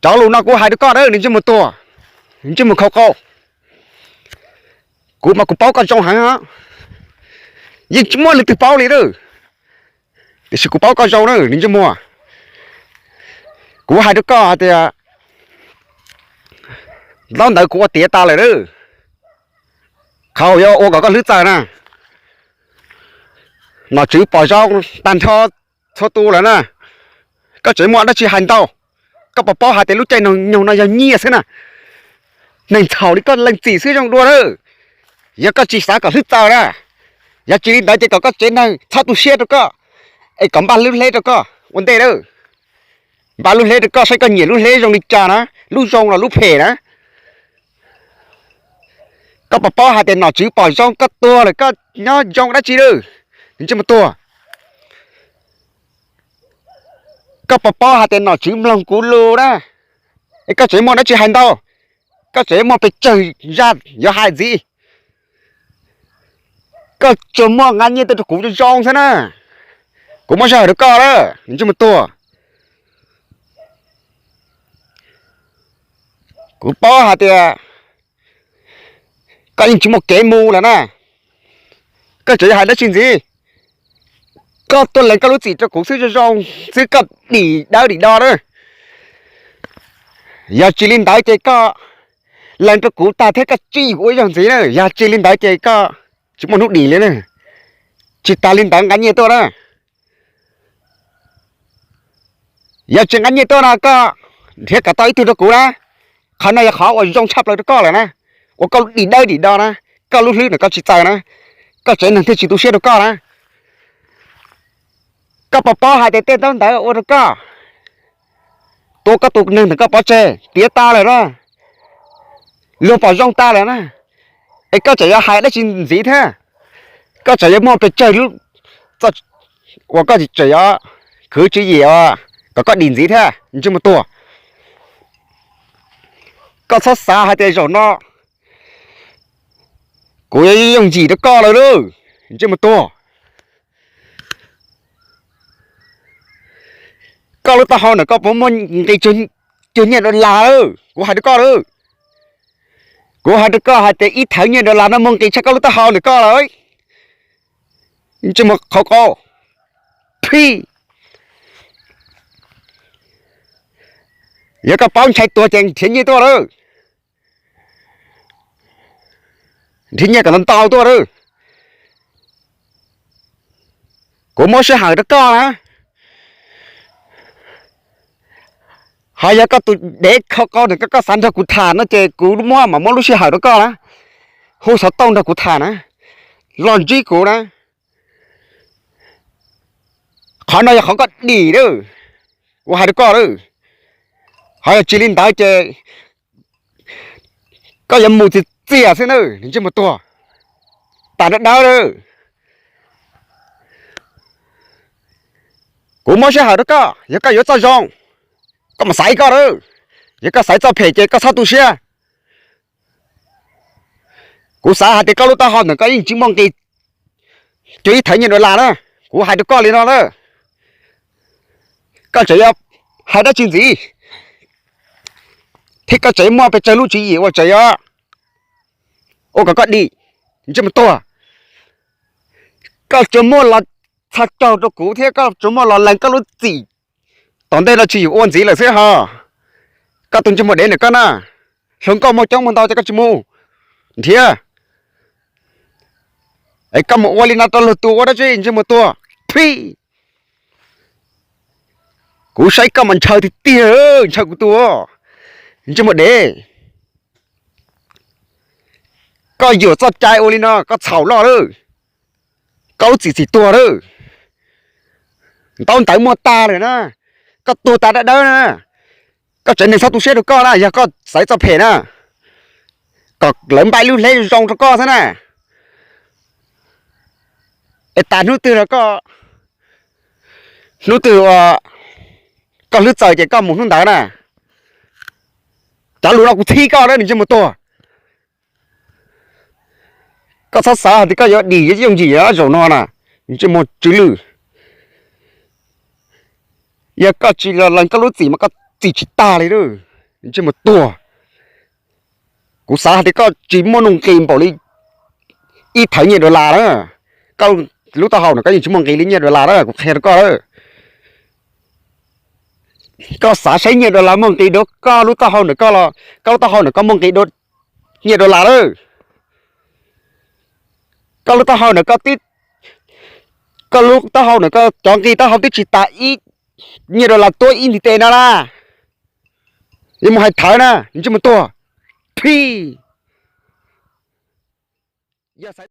Cov lus no kuv hais rau koj na, niag ntsej muag tuag, ntsej muag khau qau. Kuv mas kuv paub koj zoo heev, yeej tsis muaj leej twg paub li na. Tiam sis kuv paub koj zoo na, niag ntsej muag. Kuv hais rau koj hais tias, ntaub ntawv kuv ua tiav tas lawm na. Qhov uas yuav ua kom koj hlwb txawv na, nom tswv pom zoo tag nrho txhua tus lawm na. Koj tseem muaj dab tsi hais ntau? Koj puas paub hais tias lub caij nyoog no yog nyiaj xwb na? Neeg ntxhaum li koj leej txim xwb zoo dua na. Yog koj tsis xav kom hlwb txawv na, yog tsis li ntawd ces kom koj tsev neeg txhob tu siab rau koj, es kom npaj lub hleb rau koj ua ntej na. Npaj lub hleb rau koj saib koj nyiam lub hleb zoo li cas na, lub zoo los lub phem na. Koj puas paub hais tias nom tswv pom zoo koj tuag lawm koj nyob zoo dab tsi na? Niag ntsej muag tuag. Koj puas paub hais tias nom tswv mloog kuv lus na, es koj tseem muaj dab tsi hais ntau? Koj tseem muaj pes tsawg zaj yuav hais ntxiv? Koj tsuas muaj nqa nyiaj tuaj rau kuv zoo zoo xwb na. Kuv muab sij hawm rau koj na, niag ntsej muag tuag. Kuv paub hais tias koj yeej tsis muaj kev mus lawm na. Koj tseem yuav hais dab tsi ntxiv? Koj tuaj lees koj lub txim rau kuv xwb zoo zoo xwb, koj dim dawb dim do na. Yog tsis li ntawd ces koj lees rau kuv tag thiab koj tsij kuv ua ib zaug ntxiv na. Yog tsis li ntawd ces koj tsis muaj hnub dim li na. Tsis tas li ntawd nqa nyiaj tuaj na. Yog tsis nqa nyiaj tuaj no koj nrhiav kom tau ib tug rau kuv na. Qhov no yog qhov uas zoo tshaj plaws rau koj lawm na, ua koj dim dawb dim do na, koj lub hlwb ntawm koj tsis txawv na, koj tsev neeg thiaj tsis tu siab rau koj na. Koj puas paub hais tias tej ntaub ntawv ua rau koj, tua koj tus neeg ntawm koj pov tseg tiav tas lawm na, luag pom zoo tas lawm na, es koj tseem yuav hais dab tsi ntxiv thiab? Koj tseem yuav muaj pes tsawg lub uas koj tseem yuav khwv tswv yim kom koj dim ntxiv thiab, ntsej muag tuag? Koj txhob xav hais tias zaum no kuv yuav yooj yim rau koj lawm lauj, ntsej muag tuag. Koj lub taub hau ntawm koj puas muaj nqi cuag nyiaj dollar lawm? Kuv hais rau koj lawm, kuv hais rau koj hais tias ib thawv nyiaj dollar no muaj nqi tshaj koj lub taub hau ntawm koj lawm. Ntsej muag khau qau, phij. Yog koj paub ntshai tuag ces nrhiav nyiaj tuaj lawm, nrhiav nyiaj kom ntau ntau tuaj lawm. Kuv muab sij hawm rau koj na. Ho yog koj tus dev khau qau ntawm koj, koj xav nrog kuv tham no ces kuv muab mam muab lub sij hawm rau koj na. Hu xov tooj nrog kuv tham na, los ntsib kuv na. Qhov no yog qhov koj dim lawm, kuv hais rau koj lawm. Ho yog tsis li ntawd ces koj yuav mus txias txias xwb na, ntsej muag tuag, tas dawb dawb lawm. Kuv muab sij hawm rau koj, yog koj yuav txoj zoo, koj mus xaiv koj lawm. Yog koj xaiv txoj phem ces koj txhob tu siab. Kuv xav hais tias koj lub taub hau ntawm koj yeej tsis muaj nqis cuag ib thawv nyiaj dollar na. Kuv hais rau koj li no na, koj tseem yuav hais dab tsi ntxiv, thiab koj tseem muaj pes tsawg lub tswv yim uas tseem yuav ua kom koj dim, ntsej muag tuag. Koj tsuas muaj los txhaj caug rau kuv thiab koj tsuas muaj los lees koj lub txim, tom ntej no tsis yus ua ntxiv lawm xwb ho. Koj tus ntsej muag dev ntawm koj na, hluas nkauj muaj coob muaj ntau ces koj tsis mus nrhiav, es koj mus ua li no rau luag tus ua dab tsi, ntsej muag tuag, phij. Kuv saib koj mas ntshaw tiag tiag, ntshaw kuv tus, ntsej muag dev. Koj yuam txoj cai ua li no koj txhaum loj lawm, koj lub txim txim tuag lawm. Ntaub ntawv muaj tag lawm na, koj tuag tas dawb dawb na. Koj tsev neeg txhob tu siab rau koj na, yog koj xaiv txoj phem na, kom lawv npaj lub hleb zoo rau koj xwb na. Es tas hnub twg los koj, hnub twg uas koj hlwb txawm ces koj mus hnub ntawd na. Cov lus no kuv txhib koj na, ntsej muag tuag. Koj txhob xav hais tias koj yuav dim yooj yim zaum no na, ntsej muag tsw lwj. Yog koj tsis los lees koj lub txim mas koj txim tsis tag li lawm. Ntsej muag tuag. Kuv xav hais tias koj tsis muaj nuj nqis npaum li ib thawv nyiaj dollar na. Koj lub taub hau no koj yeej tsis muaj nqis li nyiaj dollar na, kuv qhia rau koj lawm. Koj xav saib nyiaj dollar muaj nqis dua koj lub taub hau ntawm koj los koj lub taub hau ntawm koj muaj nqis dua nyiaj dollar lawm. Koj lub taub hau ntawm koj tib, koj lub taub hau ntawm koj cov nqi taub hau twb tsis tas ib nyiaj dollar tuab ib ntiv tes no na. Yuav mus hais thawv na, ntsej muag tuag. Phij. Yog xaiv